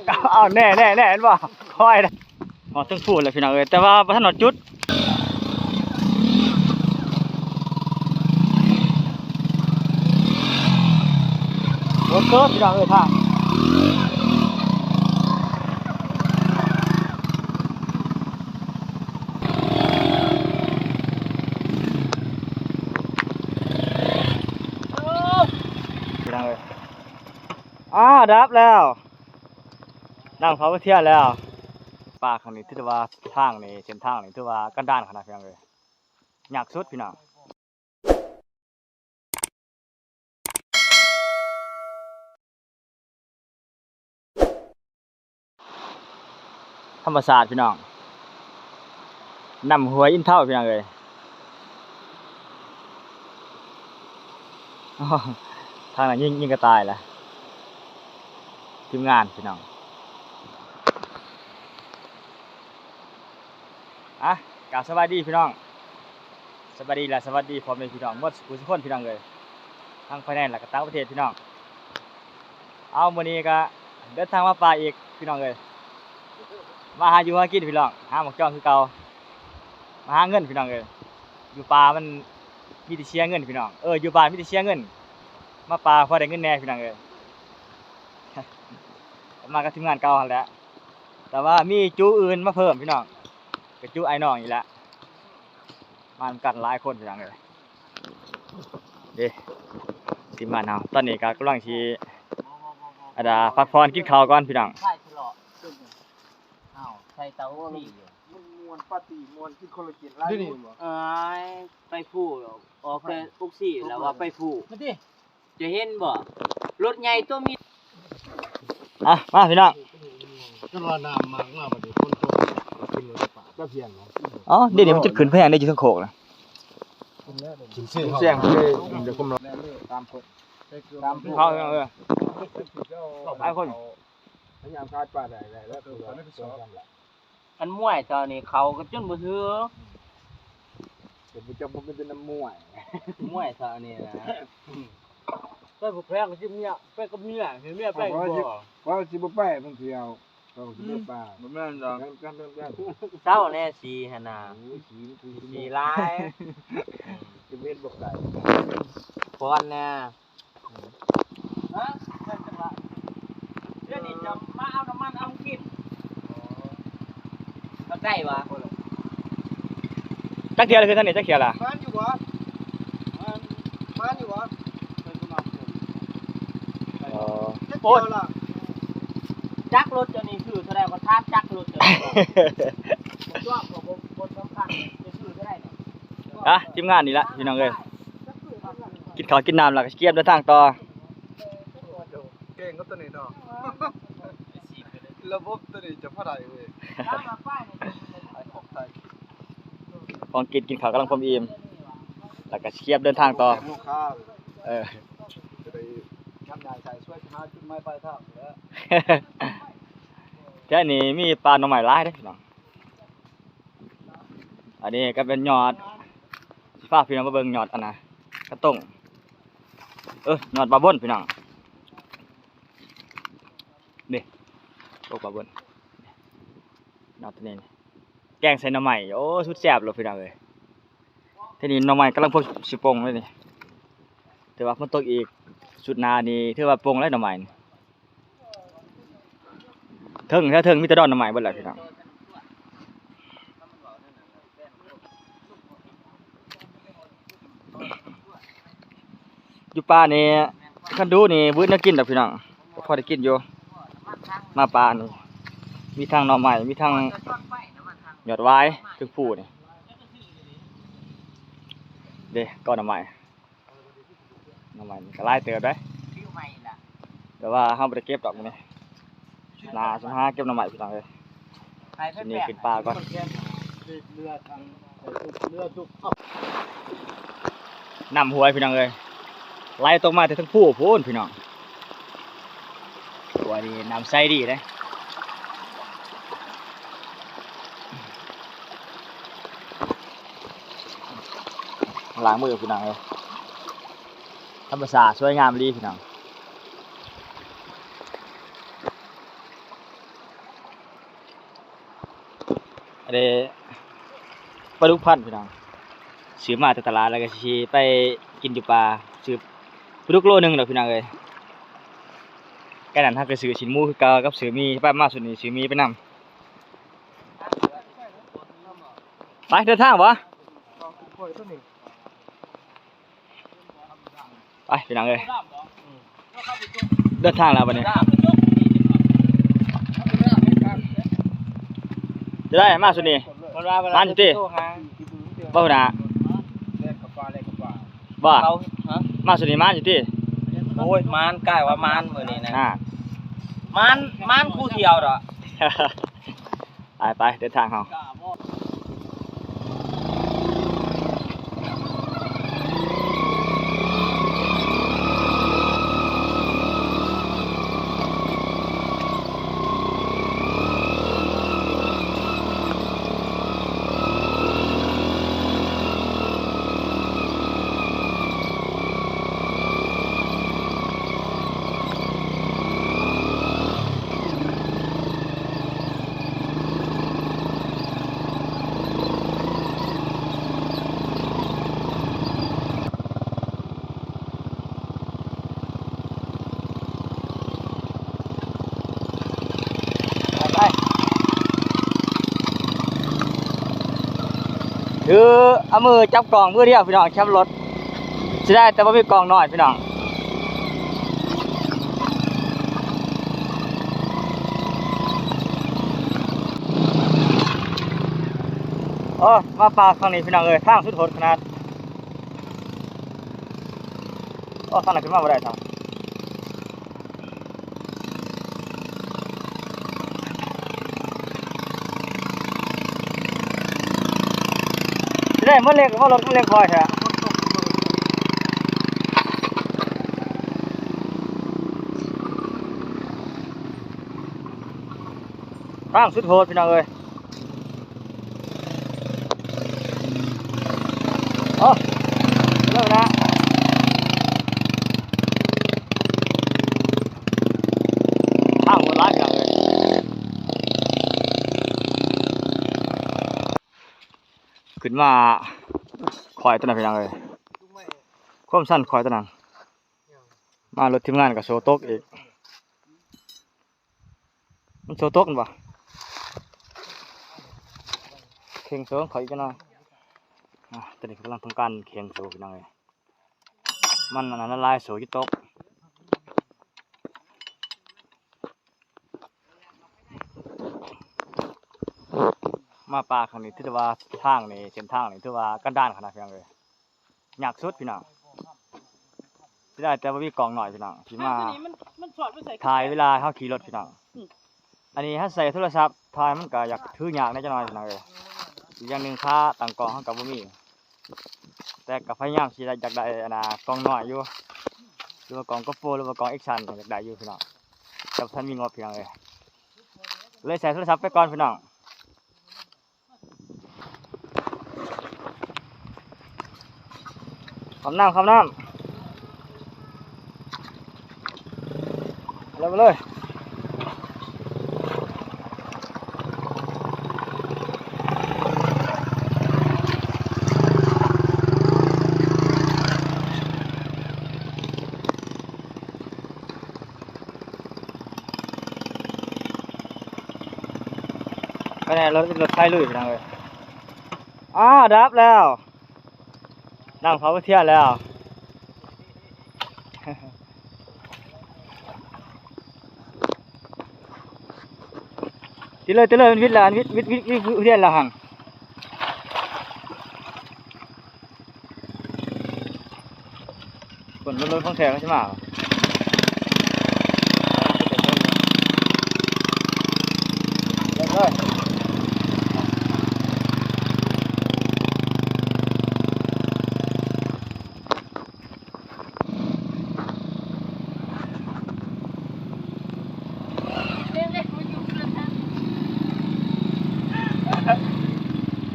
ເອົາແນ່ໆໆ ເຫັນບໍ່? ຄ່ອຍນະ ຮອດເທິງພູນແລ້ວພີ່ນ້ອງເອີຍ ແຕ່ວ່າບໍ່ທັນຮອດຈຸດ. ໂອເຄີ ພີ່ນ້ອງເອີຍ ທາງ ພີ່ນ້ອງເອີຍ ອ້າ ດັບແລ້ວ ນັ່ງເຝົ້າທຽນແລ້ວ. ປ່າຂ້າງນີ້ຖືວ່າທາງນີ້ ເສັ້ນທາງນີ້ຖືວ່າກັນດານຂະໜາດ ພີ່ນ້ອງເອີຍ ຍາກສຸດ ພີ່ນ້ອງ. ທຳມະຊາດພີ່ນ້ອງ ນ້ຳຫ້ວຍອິນເທົາພີ່ນ້ອງເອີຍ. ທາງນັ້ນຍິງ ຍິງກະຕ່າຍລະ ທີມງານພີ່ນ້ອງ. ອ່ະ ກາບສະບາຍດີພີ່ນ້ອງ ສະບາຍດີ ແລະ ສະຫວັດດີພໍ່ແມ່ພີ່ນ້ອງໝົດສູ່ຜູ້ສູ່ຄົນ ພີ່ນ້ອງເອີຍ ທັງພາຍໃນ ແລະ ກະຕ່າງປະເທດພີ່ນ້ອງ. ເອົາ ມື້ນີ້ກະເດີນທາງມາປ່າອີກພີ່ນ້ອງເອີຍ ມາຫາຢູ່ຫາກິນພີ່ນ້ອງ ຫາໝາກຈອງຄືເກົ່າ ມາຫາເງິນພີ່ນ້ອງເອີຍ. ຢູ່ປ່າມັນມີແຕ່ເສຍເງິນພີ່ນ້ອງ ເອີ ຢູ່ບ້ານມີແຕ່ເສຍເງິນ ມາປ່າພໍໄດ້ເງິນແດ່ພີ່ນ້ອງເອີຍ. ມາກັບທີມງານເກົ່າຫັ້ນແຫຼະ ແຕ່ວ່າມີຈຸອື່ນມາເພີ່ມພີ່ນ້ອງ ກະຈຸອ້າຍນ້ອງນີ້ແຫຼະ ມານຳກັນຫຼາຍຄົນພີ່ນ້ອງເອີຍ. ເດ້ ທີມງານເຮົາ ຕອນນີ້ກະກຳລັງຊິ ອັນດາ ພັກຜ່ອນກິນເຂົ້າກ່ອນພີ່ນ້ອງ. ອ້າວ ໃສ່ເຕົາອົກຊີຢູ່ ມັນມ່ວນປາຕີ້ມ່ວນ ກິນຄົນລະກິນຫຼາຍ ດຽວນີ້ບໍ່ ເອີຍ ໄປພູ ອອກແຕ່ອົກຊີ ແລ້ວວ່າໄປພູ ມາຕິ ຈະເຫັນບໍ່ ລົດໃຫຍ່ຕົວມີ ອ່ະ ມາພີ່ນ້ອງ ຈົນວ່ານ້ຳມາກມາບັດນີ້ ຝົນຕົກ ກິນລົດປາ ຕະພຽງເນາະ. ອໍ ດຽວນີ້ມັນຈຸດຂຶ້ນແພງເດ້ ຢູ່ເທິງໂຄກນະ ກິນແຊງ ກິນແຊງເລີຍ ດຽວຄຸມເນາະ ຕາມຄົນ ຕາມຜູ້ ເຂົາເອີ ຫຼາຍຄົນ ພະຍາຍາມຂາຍປາໄດ້ ໄດ້ແລ້ວ ອັນມວຍຕອນນີ້ເຂົາກໍຈົນບໍ່ຖືກ ເປັນຜູ້ເຈົ້າບໍ່ເປັນແຕ່ນ້ຳມວຍ ມວຍຕອນນີ້ນະ ໄປຜູ້ແພງກໍຊິເມຍ ໄປກັບເມຍ ໃຫ້ເມຍໄປ ເພາະວ່າຊິບໍ່ໄປເພິ່ນຊິເອົາ ເຂົາຊິໄປປ່າ ບໍ່ແມ່ນດອກ ເຊົາແນ່ສີຫັ້ນນະ ສີຫຼາຍ ຊິເປັນບໍ່ໄກ ຟ້ອນແນ່. ຮະ ເປັນຈັ່ງໃດ ດຽວນີ້ຈະມາເອົານ້ຳມັນເອົາກິນ ເຂົ້າໃຈບໍ່? ຈັກເທື່ອລະ ຄືທາງນີ້ຈັກເທື່ອລະ? ມານຢູ່ບໍ່? ມານ ມານຢູ່ບໍ່? ເອີ ຈັກເທື່ອລະ? ຈັກລົດເຈົ້ານີ້ຊື້ເທົ່າໃດ? ຂໍຖາມຈັກລົດເຈົ້ານີ້ ບໍ່ຊອບກໍບໍ່ ບໍ່ສຳຄັນ ຈະຊື້ເທົ່າໃດນີ້? ອ່ະ ທີມງານນີ້ລະ ພີ່ນ້ອງເອີຍ ກິນເຂົ້າກິນນ້ຳແລ້ວກໍຊິກຽມເດີນທາງຕໍ່. ເກັ່ງກວ່າໂຕນີ້ເນາະ ລະບົບໂຕນີ້ຈະພໍໄດ້ເວີຍ ຂອງໄທ ຂອງກິນ ກິນເຂົ້າກຳລັງພົມອີ່ມ ແລ້ວກໍຊິກຽມເດີນທາງຕໍ່ ເອີ ຈະໄດ້ ແຖວນີ້ມີປ່າໜໍ່ໄມ້ຫຼາຍເດ້ພີ່ນ້ອງ. ອັນນີ້ກໍເປັນຍອດ ຊິພາພີ່ນ້ອງມາເບິ່ງຍອດອັນນະ ກະຕົງ ເອີ ຍອດບາບົນພີ່ນ້ອງ ນີ້ ໂອ້ ບາບົນ ຍອດໂຕນີ້ ແກງໃສ່ໜໍ່ໄມ້ ໂອ້ ສຸດແຊບໂລດພີ່ນ້ອງເອີຍ. ທີນີ້ໜໍ່ໄມ້ກຳລັງພົມຊິປົ່ງເລີຍນີ້ ແຕ່ວ່າຝົນຕົກອີກ ສຸດໜ້ານີ້ຖືວ່າປົ່ງແລ້ວໜໍ່ໄມ້ນີ້. ເທິງ ແຖວເທິງມີແຕ່ດອນໜໍ່ໄມ້ເບິດແຫຼະພີ່ນ້ອງ. ຢູ່ປ່ານີ້ ຄັນດຸນີ້ບໍ່ອຶດແນວກິນດອກພີ່ນ້ອງ ກໍພໍໄດ້ກິນຢູ່. ມາປ່ານີ້ ມີທັງໜໍ່ໄມ້ ມີທັງຍອດຫວາຍ ເທິງພູນີ້ ເດ້ ກໍໜໍ່ໄມ້. ໜໍ່ໄມ້ນີ້ກໍຫຼາຍເຕີບເດ້ ແຕ່ວ່າເຮົາບໍ່ໄດ້ເກັບດອກມື້ນີ້ ໜ້າຊິມາຫາເກັບໜໍ່ໄມ້ພີ່ນ້ອງເອີຍ. ຊິໜີຂຶ້ນປ່າກ່ອນ ນ້ຳຫ້ວຍພີ່ນ້ອງເອີຍ ໄຫຼຕົກມາແຕ່ເທິງພູພຸ້ນພີ່ນ້ອງ. ໂອ້ ອັນນີ້ນ້ຳໃສດີເດ້ ລ້າງມືພີ່ນ້ອງເອີຍ ທຳມະຊາດສວຍງາມອີ່ຫຼີພີ່ນ້ອງ. ອັນນີ້ປາດຸກພັນພີ່ນ້ອງ ຊື້ມາແຕ່ຕະຫຼາດ ແລ້ວກໍຊິໄປກິນຢູ່ປ່າ ຊື້ປາດຸກໂລໜຶ່ງດອກພີ່ນ້ອງເອີຍ. ໃກ້ນັ້ນເຮົາກໍຊື້ຊີ້ນໝູຄືເກົ່າກັບຊື້ໝີ່ ໄປມາຊຸດນີ້ຊື້ໝີ່ໄປນຳ. ໄປເດີນທາງບໍ່? ໄປພີ່ນ້ອງເອີຍ ເດີນທາງແລ້ວບັດນີ້ ຈະໄດ້ມາຊຸດນີ້ ມັນຢູ່ຕິ ບໍ່ຫາ ບໍ່ ມາຊຸດນີ້ມັນຢູ່ຕິ. ໂອ້ຍ ມັນກາຍວ່າມັນມື້ນີ້ນະ ມັນ ມັນຄູ່ທ່ຽວດອກ. ໄປໆ ເດີນທາງເຮົາ. ຖືເອົາມືຈັບກ້ອງມືດຽວພີ່ນ້ອງ ແຄມລົດ ເສຍດາຍແຕ່ບໍ່ມີກ້ອງນ້ອຍພີ່ນ້ອງ. ໂອ້ ມາປ່າຄັ້ງນີ້ພີ່ນ້ອງເອີຍ ທາງສຸດໂຫດຂະໜາດ. ໂອ້ ທາງນັ້ນຂຶ້ນມາບໍ່ໄດ້ຊ້ຳ. ຊິໄດ້ມາເລັກ ມາລົດມາເລັກຄ່ອຍແທ້. ທາງສຸດໂຫດພີ່ນ້ອງເອີຍ. ໂອ້ ເລີກນະ ທາງໂຫດຫຼາຍພີ່ນ້ອງເອີຍ. ຂຶ້ນມາຂ້ອຍຕົວນັ້ນພີ່ນ້ອງເອີຍ ຄວາມຊັນຂ້ອຍຕົວນັ້ນ. ມາລົດທີມງານກໍໂຊຕົກອີກ. ມັນໂຊຕົກແມ່ນບໍ່? ເຄັ່ງໂຊຂອອີກຈັກໜ່ອຍ. ອາ ຕອນນີ້ກຳລັງທຳການເຄັ່ງໂຊພີ່ນ້ອງເອີຍ. ມັນອັນນັ້ນຫຼາຍ ໂຊຊິຕົກ. ມາປ່າຄັ້ງນີ້ຖືວ່າທາງນີ້ ເສັ້ນທາງນີ້ຖືວ່າກັນດານຂະໜາດພີ່ນ້ອງເອີຍ. ຍາກສຸດພີ່ນ້ອງ. ເສຍດາຍແຕ່ບໍ່ມີກ້ອງນ້ອຍພີ່ນ້ອງ ທີ່ມາຖ່າຍເວລາເຮົາຂີ່ລົດພີ່ນ້ອງ. ອັນນີ້ເຮົາໃຊ້ໂທລະສັບຖ່າຍ ມັນກໍຢາກຖືຍາກແດ່ຈັກໜ່ອຍພີ່ນ້ອງເອີຍ. ອີກຢ່າງໜຶ່ງຂາຕັ້ງກ້ອງເຮົາກໍບໍ່ມີ ແຕ່ກໍພະຍາຍາມຊິໄດ້ ຢາກໄດ້ອັນນ່າກ້ອງນ້ອຍຢູ່ ຫຼືວ່າກ້ອງໂກໂປ ຫຼືວ່າກ້ອງແອັກຊັນ ຢາກໄດ້ຢູ່ພີ່ນ້ອງ ແຕ່ບໍ່ທັນມີງົບພີ່ນ້ອງເອີຍ ເລີຍໃຊ້ໂທລະສັບໄປກ່ອນພີ່ນ້ອງ. ຄຳນ້ຳ ຄຳນ້ຳ ເອົາໄປເລີຍ. ໄປແນ່ ລົດ ລົດໄຟລຸຍພີ່ນ້ອງເອີຍ. ອ້າ ດັບແລ້ວ ນັ່ງເຝົ້າເທຍແລ້ວ. ຕິດເລີຍ ຕິດເລີຍ ມັນວິດແລ້ວ ມັນວິດ ວິດ ວິດ ວິດເທຍແລ້ວຫັ້ນ. ຄົນລົດ ລົດຂອງແທ້ມັນຊິມາ ເລີ່ມເລີຍ.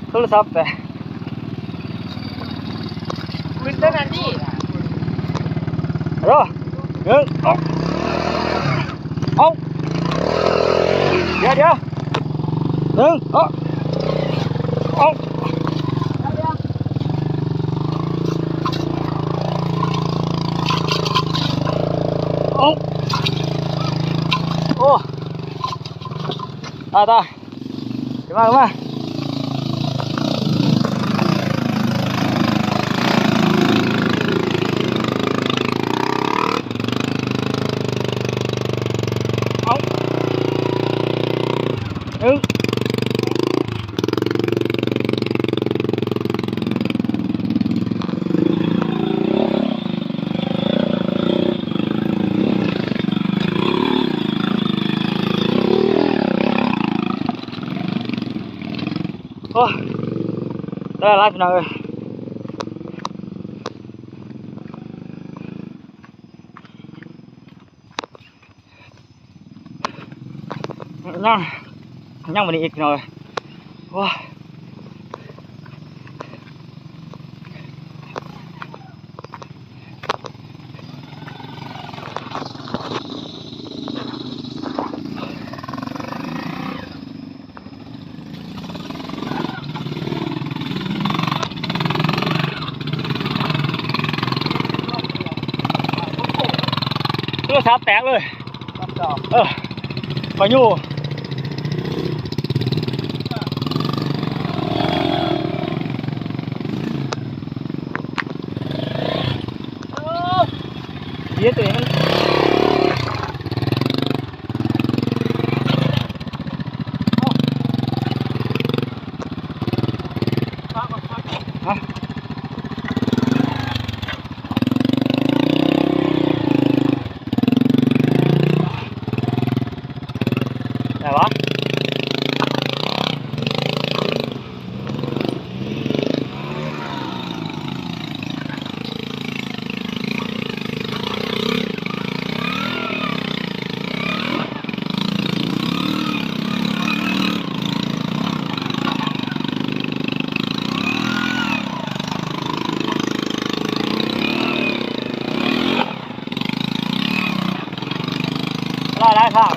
ໂທລະສັບແຕກ ຂຶ້ນເທິງນັ້ນນີ້ ເອີ ໜຶ່ງ ເອົາ ເອົາ ດຽວ ດຽວ ໜຶ່ງ ເອົາ. ເອົາ ເອົາ ໂອ້ ຕາຍ ຕາຍ. ຂຶ້ນມາ ຂຶ້ນມາ ເອົາ ໜຶ່ງ ໂອ້ຍ ໄດ້ຫຼາຍ ພີ່ນ້ອງເອີຍ ຍັງ ຍັງບໍ່ໄດ້ອີກ ພີ່ນ້ອງເອີຍ ໂອ້ຍ. ໂທລະສັບແຕກເລີຍ ເອີ ຂ້ອຍຢູ່ ເອີ ເຮັດໂຕນີ້ມັນ ຮະ ໄດ້ວະ ຫຼາຍໆທາງ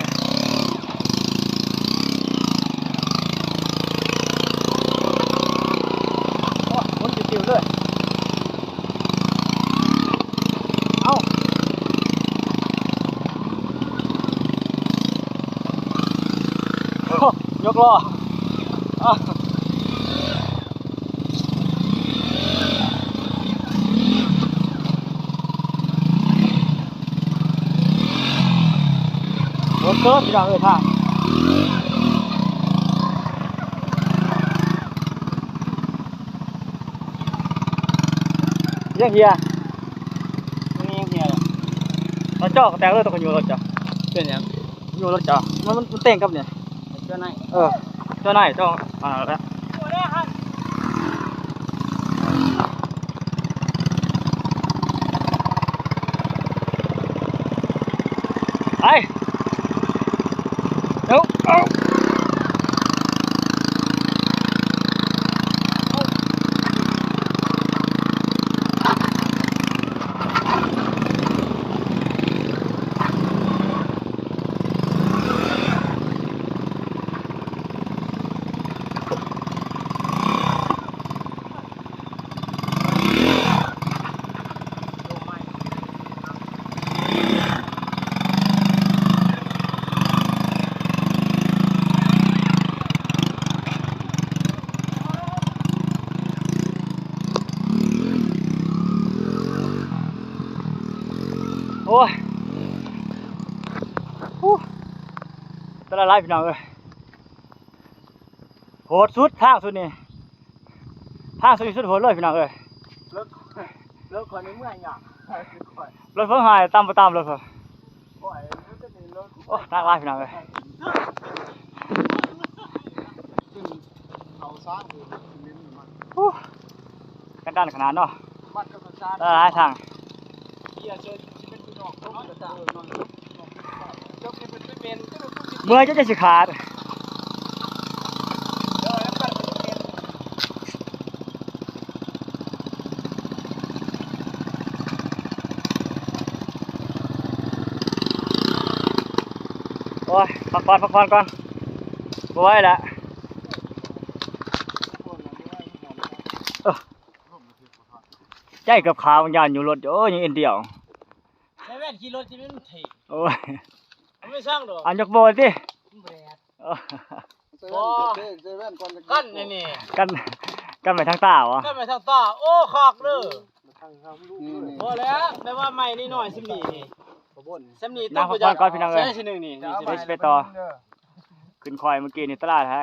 ໂອ້ຍ ໝູນຕິວໆເລີຍ ເອົ້າ ໂອ້ ຍົກລໍ້ ໂອ້ ເກີບ ພີ່ນ້ອງເອີຍ ທາງ ຍັງເຫຍ ນີ້ຍັງເຫຍ ມາເຈາະກະແຕກເລີຍ ຕ້ອງຂະຫຍູລົດເຈົ້າ ເປັນຫຍັງ? ຢູ່ລົດເຈົ້າ ມັນ ມັນ ມັນເຕັງກັບນີ້ ເຈົ້ານາຍ ເອີ ເຈົ້ານາຍ ເຈົ້າ ອັນນັ້ນແຫຼະ ໄປ ເອົາ ເອົາ. ໂອ້ຍ ຕາຍ ຫຼາຍໆ ພີ່ນ້ອງເອີຍ ໂຫດສຸດ ທາງສຸດນີ້ ທາງສຸດນີ້ສຸດໂຫດເລີຍ ພີ່ນ້ອງເອີຍ ລົດ ລົດຂ້ອຍນີ້ເມື່ອຍຍາກ ລົດເພິ່ນຫາຍຕຳບໍ່ຕຳ ລົດເພິ່ນ ໂອ້ຍ ໜັກຫຼາຍ ພີ່ນ້ອງເອີຍ ເອົາຊ້າງ ໂອ້ ກັນດັນຂະໜາດເນາະ ຫຼາຍໆທາງ ເມື່ອຍຈົນຈະຊິຂາດ ໂອ້ຍ ພັກຜ່ອນ ພັກຜ່ອນກ່ອນ ບໍ່ໄຫວແລ້ວ. ໃຈເກືອບຂາວ ຢ້ານຢູ່ລົດ ໂອ້ຍ ຍັງເອັນດຽວ ໃສ່ແວ່ນຂີ່ລົດຈະແມ່ນເທ່ ໂອ້ຍ ມັນໄມ່ຊ່າງດອກ ອັນຍົກໂບຕິ ແດດ ໂອ້ ໃສ່ແວ່ນ ໃສ່ແວ່ນກ່ອນ ກັນນີ້ ກັນ ກັນໄວ້ທາງຕາຫວາ ກັນໄວ້ທາງຕາ ໂອ້ ຄັກເດີ ນີ້ໆ ບໍ່ແລ້ວ ແຕ່ວ່າໄມ້ນ້ອຍໆ ສ່ຳນີ້ນີ້ ສ່ຳນີ້ ນາງພັກຜ່ອນກ່ອນພີ່ນ້ອງເອີຍ ໃສ່ຊິໜຶ່ງນີ້ ຊິໄປຕໍ່ ຂຶ້ນຄອຍມື້ກີ້ນີ້ຕະຫຼາດໄທ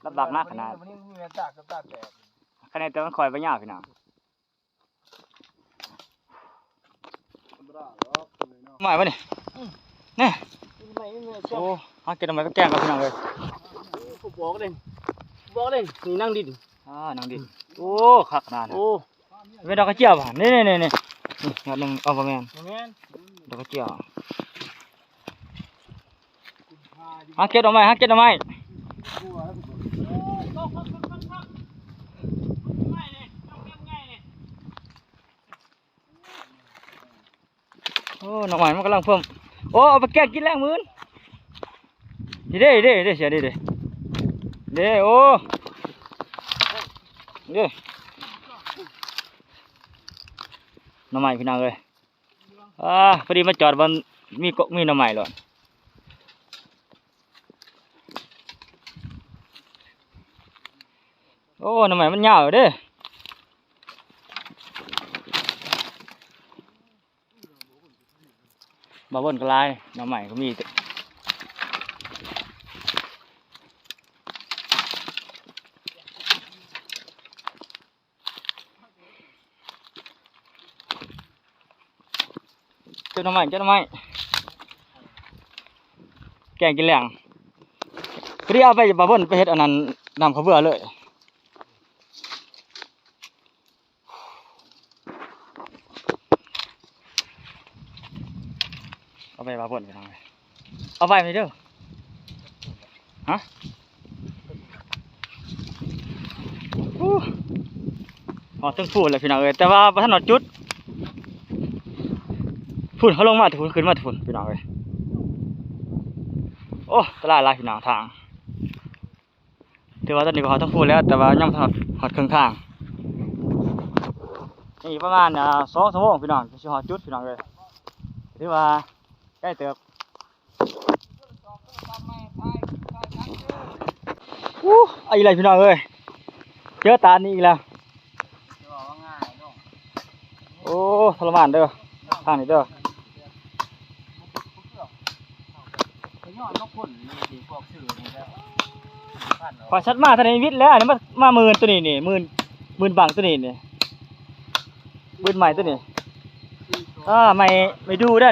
ລຳບາກໜັກຂະໜາດ ມັນຍັງມີແວ່ນຕາກັບຕາແຕກ ຄະແນນແຕ່ມັນຄອຍບໍ່ຍາວພີ່ນ້ອງ ມາບໍ່ນີ້ ອືມ ນີ້ ໂອ້ ຫາເກັບໜໍ່ໄມ້ໄປແກງກ່ອນພີ່ນ້ອງເອີຍ ບໍ່ບອກເດ້ ບໍ່ບອກເດ້ ນີ້ນາງດິນ ອ່າ ນາງດິນ ໂອ້ ຄັກຂະໜາດ ໂອ້ ແມ່ນດອກກະຈຽວບໍ່ ນີ້ໆໆ ນີ້ ຍອດໜຶ່ງ ເອົາ ບໍ່ແມ່ນ ບໍ່ແມ່ນ ດອກກະຈຽວ ຫາເກັບໜໍ່ໄມ້ ຫາເກັບໜໍ່ໄມ້ ໂອ້ ໜໍ່ໄມ້ມັນກຳລັງເພີ່ມ ໂອ້ ເອົາໄປແກງກິນແລງມື້ອື່ນ ນີ້ເດ້ ນີ້ເດ້ ນີ້ເດ້ ເສຍ ນີ້ເດ້ ເດ້ ໂອ້ ນີ້ເດ້ ໜໍ່ໄມ້ພີ່ນ້ອງເອີຍ ອ່າ ພໍດີມາຈອດບ່ອນມີກົກມີໜໍ່ໄມ້ໂລດ ໂອ້ ໜໍ່ໄມ້ມັນຍາວເດ້ ບ່າວບົນກໍຫຼາຍ ໜໍ່ໄມ້ກໍມີ ເກັບໜໍ່ໄມ້ ເກັບໜໍ່ໄມ້ ແກງກິນແລງ ພໍດີເອົາໄປ ບ່າວບົນໄປເຮັດອັນນັ້ນ ນ້ຳເຂົ້າເບືອເລີຍ ເອົາໄປວ່າເພິ່ນ ເອົາໄປໄປເດີ ຮະ ອູ້ ຮອດເທິງພູນແລ້ວພີ່ນ້ອງເອີຍ ແຕ່ວ່າບໍ່ທັນຮອດຈຸດ ພຸ້ນ ເຮົາລົງມາແຕ່ພຸ້ນ ຂຶ້ນມາແຕ່ພຸ້ນ ພີ່ນ້ອງເອີຍ ໂອ້ ຕະຫຼາຍຫຼາຍ ພີ່ນ້ອງ ທາງ ຖືວ່າຕອນນີ້ກໍຮອດທາງພຸ້ນແລ້ວ ແຕ່ວ່າຍັງບໍ່ຮອດ ຮອດເຄິ່ງທາງ ຍັງອີກປະມານ ອ່າ ສອງຊົ່ວໂມງພີ່ນ້ອງ ກໍຊິຮອດຈຸດພີ່ນ້ອງເອີຍ ຖືວ່າໃກ້ເຕີບ ອູ້ ອີກແລ້ວພີ່ນ້ອງເອີຍ ເຈີຕານີ້ອີກແລ້ວ. ໂອ້ ທໍລະມານເດີ ທາງນີ້ເດີ ຂ້ອຍສັດມາທາງນີ້ວິດແລ້ວ ນີ້ມາ ມາໝື່ນໂຕນີ້ນີ້ ໝື່ນ ໝື່ນບັງໂຕນີ້ນີ້ ໝື່ນໄມ້ໂຕນີ້ ອ່າ ໄມ້ ໄມ້ດູ່ເດີ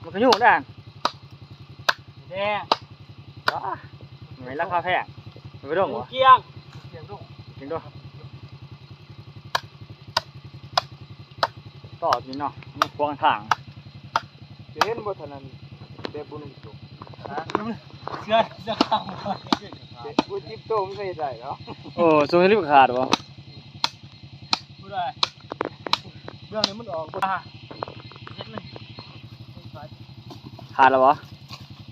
ມັນກະຍຸງເດີ ແດງ ອ່າ ໄມ້ລາຄາແພງ ໄມ້ດົງບໍ່ ກຽງ ກຽງດົງ ກຽງດົງ ຕອດນີ້ເນາະ ມັນຂວາງທາງ ຈະເຫັນບໍ່ເທົ່ານັ້ນ ແບບບໍ່ນຸ່ງໂຕ ເສືອ ເສືອຂາວ ເບ ບໍ່ຈິບໂຕມັນໃສ່ໄດ້ເນາະ ໂອ້ ໂຕນີ້ບໍ່ຂາດບໍ່ ຜູ້ໃດ ເລື່ອງນີ້ມັນອອກບໍ່ ອ່າ ເຮັດມັນ ຂາດແລ້ວບໍ່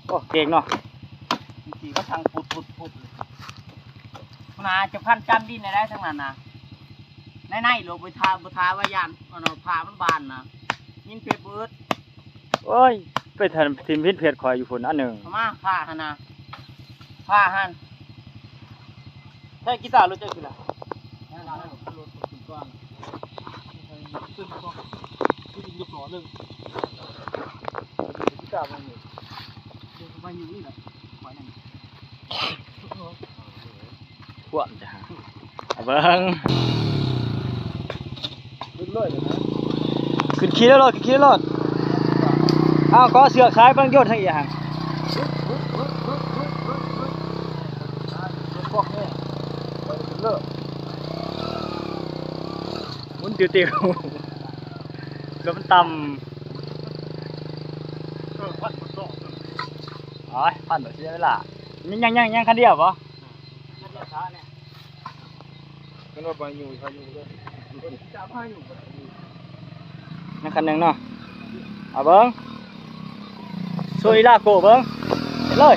ໂອ້ ເກັ່ງເນາະ ມັນຊິມາທາງພຸດ ພຸດ ພຸດ ໜ້າຈະພັນຈຳດິນໄດ້ທັງນັ້ນນະ ໃນໆ ໂລດ ບໍ່ຖ້າ ບໍ່ຖ້າວ່າຢ້ານ ອັນນັ້ນ ຜ້າມັນບານນະ ຍິງເພັດເບີດ ໂອ້ຍ ໄປຖິ້ມຫີນເພັດຂ້ອຍຢູ່ພຸ້ນອັນໜຶ່ງ ເອົາມາຜ້າຫັ້ນນະ ຜ້າຫັ້ນ ໃຊ້ກີຕາລົດເຈົ້າຄືລະ ຂວາມຈ້າ ເອົາເບິ່ງ ຂຶ້ນຂີ່ແລ້ວໂລດ ຂຶ້ນຂີ່ແລ້ວໂລດ ອ້າວ ກໍເສືອກສາຍບັງໂຍນທາງອີຫຍັງ ໝູນຕິວໆ ລົດມັນຕ່ຳ ໂອ້ຍ ພັນບໍ່ເສຍເວລາ ຍັງ ຍັງ ຍັງ ຍັງຄັນດຽວບໍ່? ມັນວ່າໄປຢູ່ ໄປຢູ່ເດີ ຈະພາຢູ່ ຍັງຄັນໜຶ່ງເນາະ ເອົາເບິ່ງ ໂຊອີລາໂກເບິ່ງ ເຮັດເລີຍ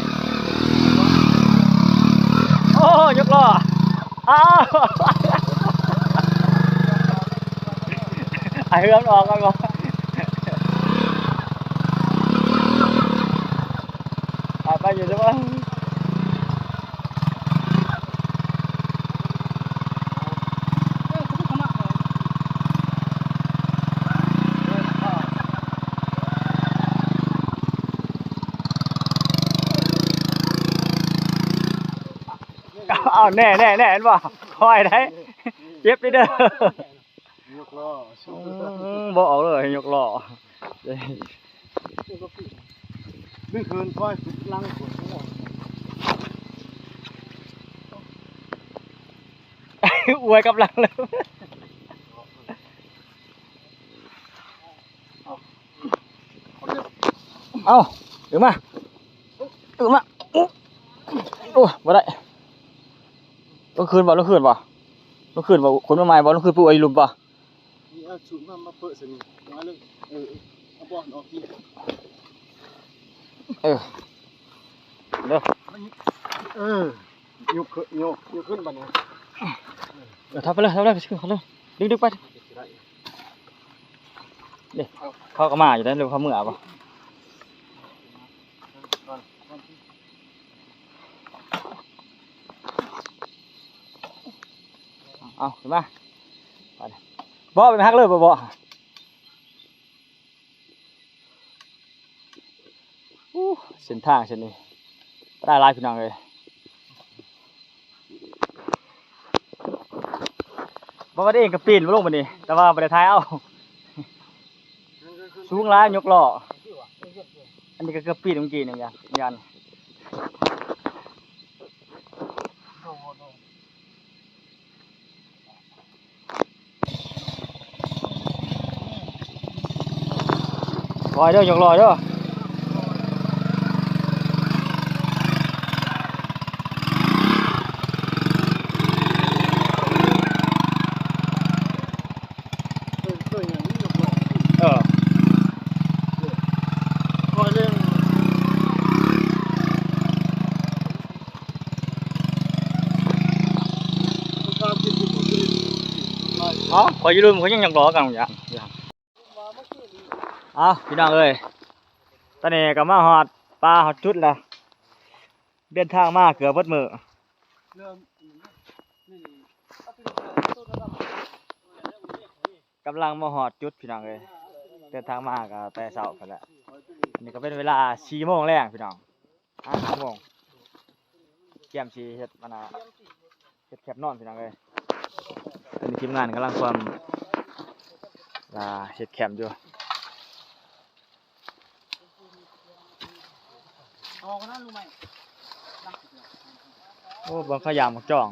ໂອ້ ຍົກລໍ້ ອ້າວ ອ້າຍເຮືອມັນອອກກ່ອນບໍ່? ໄປ ໄປຢູ່ໃສວະ? ເອົາ ແນ່ໆໆ ເຫັນບໍ່? ຄ່ອຍໄດ໋ ເຈັບເດີ. ຍົກລໍ້ ອືມ ບໍ່ອອກເລີຍ ຍົກລໍ້ ດຶງຄືນ ຄ່ອຍຫຼັງ ອວຍກັບຫຼັງເລີຍ. ເອົາ ດຶງມາ ດຶງມາ ໂອ້ ບໍ່ໄດ້. ລົງຄືນບໍ່? ລົງຄືນບໍ່? ລົງຄືນບໍ່? ຂົນມາໃໝ່ບໍ່? ລົງຄືນໄປອວຍຢູ່ລຸ່ມບໍ່? ນີ້ເອົາສູດມາ ມາເປີະໃສ່ນີ້ ມາເລີຍ. ເອີ ເອີ ເອົາບ່ອນອອກນີ້ ເອີ ເດີ ເອີ ຍົກຂຶ້ນ ຍົກ ຍົກຂຶ້ນບັດນີ້. ເອີ ທັບໄປເລີຍ ທັບໄປເລີຍ ໄປ ດຶງ ດຶງໄປ. ເດ້ ເຂົາກໍມາຢູ່ເດ້ ຫຼືເຂົາເມືອບໍ່? ເອົາ ຂຶ້ນມາ ໄປ ບໍ່ ໄປຫັກເລີຍ ບໍ່ ບໍ່. ອູ້ ເສັ້ນທາງເສັ້ນນີ້ ປາດາຫຼາຍ ພີ່ນ້ອງເອີຍ. ບໍ່ວ່າເອງກໍປີນລົງບາດນີ້ ແຕ່ວ່າບໍ່ໄດ້ຖ່າຍເອົາ ສູງຫຼາຍ ຍົກລໍ້. ອັນນີ້ກໍເກືອບປີນເມື່ອກີ້ນີ້ ຢ້ານ ຢ້ານ. ຄ່ອຍເດີ ຍົກລໍ້ເດີ. ເອີ ເອີ ຄ່ອຍເລັ່ງ. ເອົາ ຂ້ອຍຢູ່ລຸ່ມ ຂ້ອຍຍັງຢາກລໍ້ກັນຢູ່. ເອົາ ພີ່ນ້ອງເອີຍ ຕອນນີ້ກໍມາຮອດປ່າ ຮອດຈຸດແລ້ວ ເດີນທາງມາເກືອບເບິດມື້ ກຳລັງມາຮອດຈຸດ ພີ່ນ້ອງເອີຍ. ເດີນທາງມາກໍແຕ່ເຊົ້າພຸ້ນແຫຼະ ອັນນີ້ກໍເປັນເວລາສີ່ໂມງແລງ ພີ່ນ້ອງ. ຫາຫ້າໂມງ ກຽມຊິເຮັດ ອັນນ່າ ເຮັດແຄມນອນ ພີ່ນ້ອງເອີຍ. ຕອນນີ້ທີມງານກຳລັງຄວາມ ອ່າ ເຮັດແຄມຢູ່. ໂອ້ ເບິ່ງເຂົາຢາມໝາກຈອງ.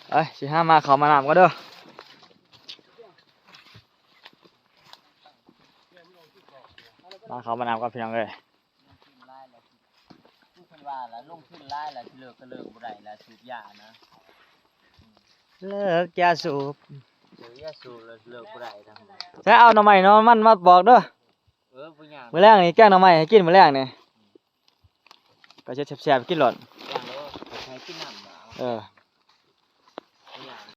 ໄປ ຊິຫາມາເຂົ້າມານ້ຳກ່ອນເດີ ມາເຂົ້າມານ້ຳກ່ອນ ພີ່ນ້ອງເອີຍ. ຄືເພິ່ນວ່າລະ ລົງທຶນຫຼາຍລະ ຊິເລີກກໍເລີກບໍ່ໄດ້ລະ ສູບຢານະ ເລີກຢາສູບ ເລີກຢາສູບລະເລີກບໍ່ໄດ້. ໃສ່ເອົາໜໍ່ໄມ້ໜໍ່ມັນມາປອກເດີ. ເອີ ບໍ່ຍາກ ມື້ແລງນີ້ແກງໜໍ່ໄມ້ໃຫ້ກິນມື້ແລງນີ້. ກໍເຮັດແຊບໆກິນໂລດ ຢ່າງໂລດ ໃຫ້ກິນນ້ຳ ເອີ